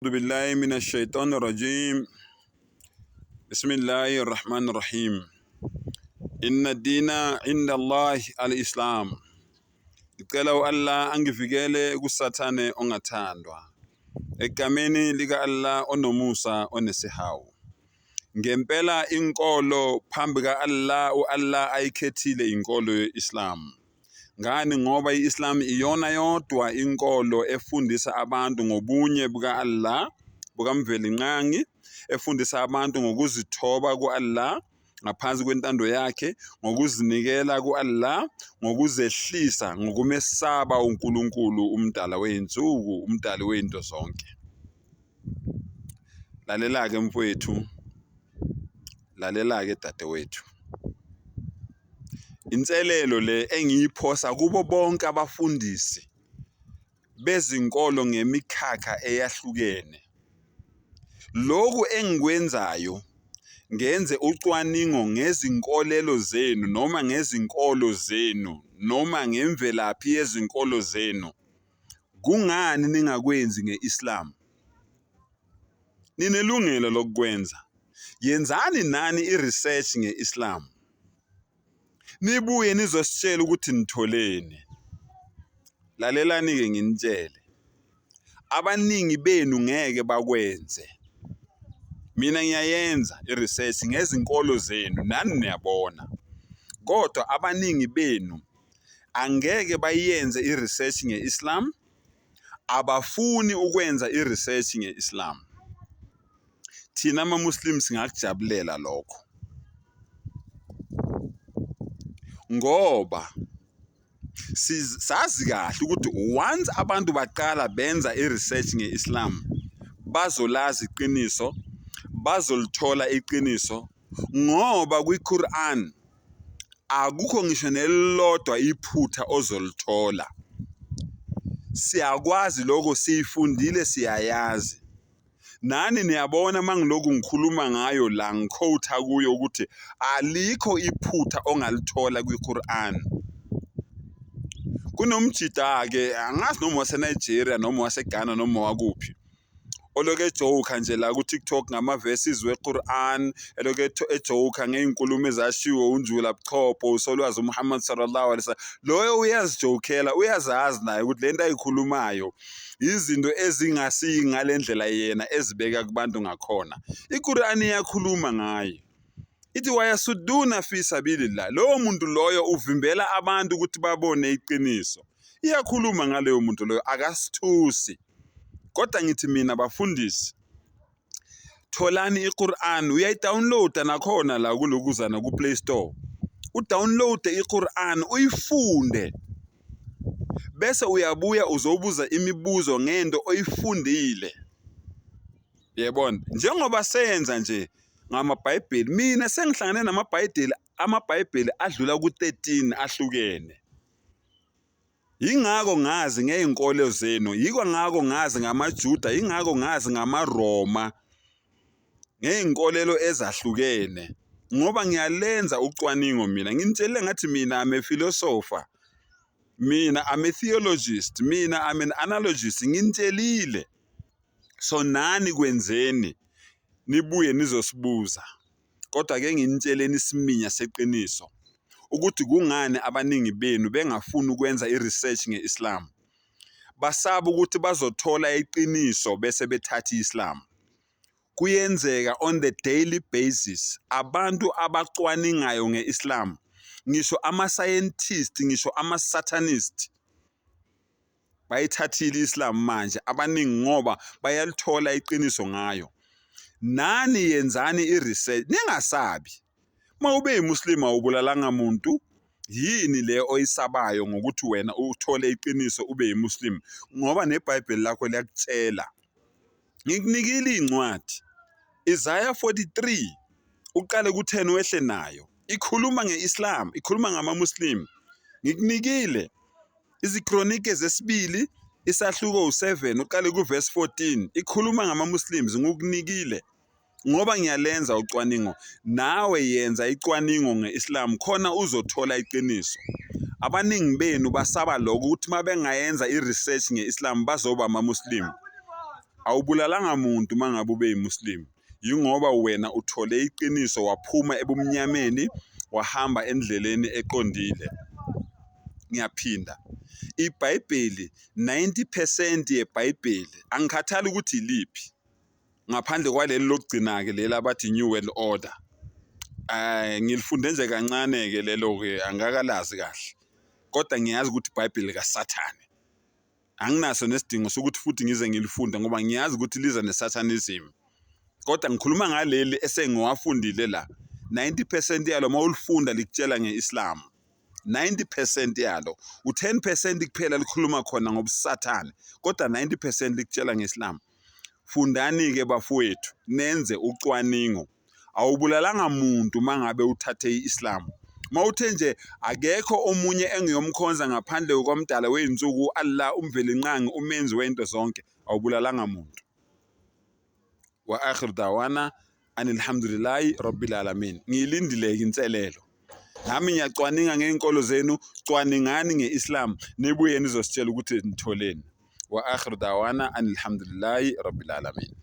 Billahi minash shaitani rajim. Bismillahir Rahmanir Rahim. Inna dina inda Allah al-Islam. Ngicela u-Allah angivikele kusathane ongathandwa. Egameni lika Allah onomusa onesihawu. Ngempela inkolo phambi ka-Allah u-Allah ayikhethile inkolo ye-Islam. Ngani ngoba i-Islam iyona yodwa inkolo efundisa abantu ngobunye buka-Allah, bukaMvelinqangi, efundisa abantu ngokuzithoba ku-Allah ngaphansi kwentando yakhe, ngokuzinikela ku-Allah, ngokuzehlisa, ngokumesaba uNkulunkulu umdala wey'nsuku, umdali wey'nto zonke. Lalela-ke mfowethu, lalela-ke dadewethu. Inselelo le engiyiphosa kubo bonke abafundisi bezinkolo ngemikhakha eyahlukene. Lokhu engikwenzayo ngenze ucwaningo ngezinkolelo zenu noma ngezinkolo zenu noma ngemvelaphi yezinkolo zenu. Kungani ningakwenzi nge-Islam? Ninelungelo lokukwenza. Yenzani nani i-research nge-Islam. Nibuye nizositshela ukuthi nitholeni. Lalelani-ke nginitshele. Abaningi benu ngeke bakwenze. Mina ngiyayenza i-research ngezinkolo zenu nani niyabona. Kodwa abaningi benu angeke bayenze i-research nge-Islam, abafuni ukwenza i-research nge-Islam. Thina ama-Muslim singakujabulela lokho ngoba sazi kahle ukuthi once abantu baqala benza i-research nge-Islam bazolazi iqiniso, bazolithola iqiniso ngoba kwi-Quran akukho ngisho nelilodwa iphutha ozolithola. Siyakwazi lokho, siyifundile, siyayazi. Nani niyabona uma ngilokhu ngikhuluma ngayo la ngikhowutha kuyo ukuthi alikho iphutha ongalithola kwi-Quran. Kunomjida-ke angazi noma waseNigeria noma waseGhana noma wakuphi oloku ejoka nje la ku-TikTok ngama-verses we-Quran, elokhu ejoka ngey'nkulumo ezashiwo uNjula Buchopho, uSolwazi uMuhammad sallallahu alaihi wasallam. Loyo uyazijokela, uyazazi naye ukuthi le nto ayikhulumayo izinto ezingasiyi ngale ndlela yena ezibeka kubantu ngakhona. IQur'an iyakhuluma ngaye. Ithi wayasuduna fi sabilillah. Lowo muntu loyo uvimbela abantu ukuthi babone iqiniso. Iyakhuluma ngaleyo muntu loyo akasithusi. Kodwa ngithi mina bafundisi tholani iQur'an uyayidownloada nakhona la kulokuzana ku-Play Store. Udownloade iQur'an uyifunde bese uyabuya uzobuza imibuzo ngento oyifundile. Yebona njengoba senza nje ngamaBhayibheli mina sengihlangane namaBhayibheli amaBhayibheli adlula ku-13 ahlukene. Yingakho ngazi ngey'nkolo zenu, yiko ngakho ngazi ngamaJuda, yingakho ngazi ngamaRoma, ngey'nkolelo ezahlukene ngoba ngiyalenza ucwaningo mina. Nginitshelile ngathi mina I'm a philosopher, mina I'm a theologist, mina I'm an analogist, nginitshelile. So nani kwenzeni nibuye nizosibuza. Kodwa ke nginitsheleni isiminya seqiniso ukuthi kungani abaningi benu bengafuni ukwenza i-research nge-Islam. Basaba ukuthi bazothola iqiniso bese bethatha i-Islam. Kuyenzeka on the daily basis abantu abacwaningayo nge-Islam, ngisho ama-scientist, ngisho ama-satanist bayithathile i-Islam manje abaningi ngoba bayalithola iqiniso ngayo. Nani yenzani i-research, ningasabi. Uma ube yiMuslim awubulalanga muntu, yini le oyisabayo ngokuthi wena uthole iqiniso ube yiMuslim? Ngoba neBhayibheli lakho liyakutshela. Ngikunikile iy'ncwadi. Isaiah 43 uqale ku-10 wehle nayo. Ikhuluma nge-Islam, ikhuluma ngama-Muslim. Ngikunikile iziKronike zesibili isahluko u-7 uqale ku-verse 14 ikhuluma ngama-Muslims ngikunikile ngoba ngiyalenza ucwaningo. Nawe yenza icwaningo nge-Islam khona uzothola iqiniso. Abaningi benu basaba lokho ukuthi uma bengayenza i-research nge-Islam bazoba ama-Muslim. Awubulalanga muntu uma ngabe ube yiMuslim, yingoba wena uthole iqiniso waphuma ebumnyameni wahamba endleleni eqondile. Ngiyaphinda, iBhayibheli 90% yeBhayibheli angikhathali ukuthi iliphi ngaphandle kwaleli lokugcina-ke leli abathi New World Order. Ngilifunde nje kancane-ke lelo-ke angikakalazi kahle kodwa ngiyazi ukuthi iBhayibheli likaSathane. Anginaso nesidingo sokuthi futhi ngize ngilifunde ngoba ngiyazi ukuthi liza ne-satanism. Kodwa ngikhuluma ngaleli esengiwafundile la. 90% yalo uma ulifunda likutshela nge-Islam. 90% yalo u-10 percent kuphela likhuluma khona ngobusathane kodwa 90 percent likutshela nge-Islam. Fundani-ke bafowethu nenze ucwaningo. Awubulalanga muntu uma ngabe uthathe i-Islam. Uma uthe nje akekho omunye engiyomkhonza ngaphandle kukamdala wey'nsuku u-Allah uMvelinqangi umenzi wento zonke, awubulalanga muntu. Wa akhir dawana anilhamdulillahi rabbil alamin. Ngiyilindile-ke inselelo. Nami ngiyacwaninga ngey'nkolo zenu, cwaningani nge-Islam nibuye nizositshela ukuthi nitholeni. Wa akhir dawana anilhamdulillahi rabbil alamin.